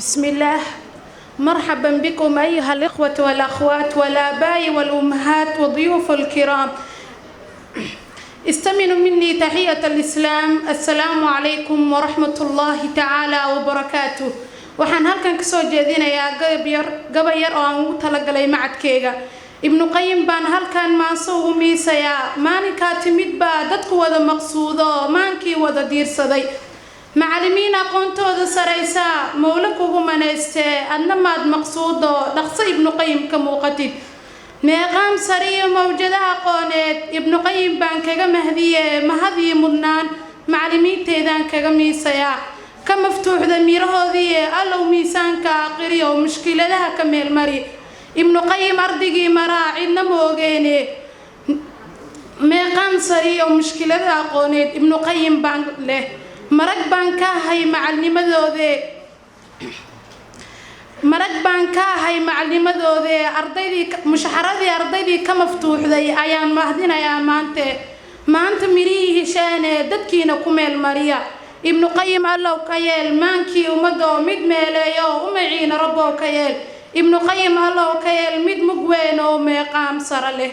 بسم الله، مرحبا بكم أيها الإخوة والأخوات والآباء والأمهات والضيوف الكرام. استمعوا مني تحية الإسلام، السلام عليكم ورحمة الله تعالى وبركاته. Waxaan halkan kasoo jeedinayaa gabay yar oo aan ugu talagalay macadkeyga Ibnu Qayim. Baan halkan maanso ugu miisayaa. Maalinkaa timid baa dadku wada maqsuudo, maankii wada diirsaday. Macallimiin aqoontooda saraysaa mowlo kugu manaystee, adna maad maqsuudo dhaqso Ibnu Qayim ka muuqatid. Meeqaam sariyo mawjada aqooneed Ibnu Qayim baan kaga mahdiye, mahadii mudnaan macallimiinteedaan kaga miisayaa, ka maftuuxda mirahoodii. Allow miisaanka aqriyo, mushkiladaha ka meelmari. Ibnu Qayim ardigii maraa cidna ma ogeene. Meeqaam sariyo mushkilada aqooneed Ibnu Qayim baan leh, marag baan ka ahay macalnimadoode, marag baan ka ahay macalnimadoode. Ardaydii mushaxaradii ardaydii ka maftuuxday ayaan mahdinayaa maante. Maanta mirihii heshaane, dadkiina ku meel mariya. Ibnu Qayim allow ka yeel maankii ummadoo mid meeleeyo u maciina. Rabbow ka yeel, Ibnu Qayim allow ka yeel mid mug weyn oo meeqaam sare leh.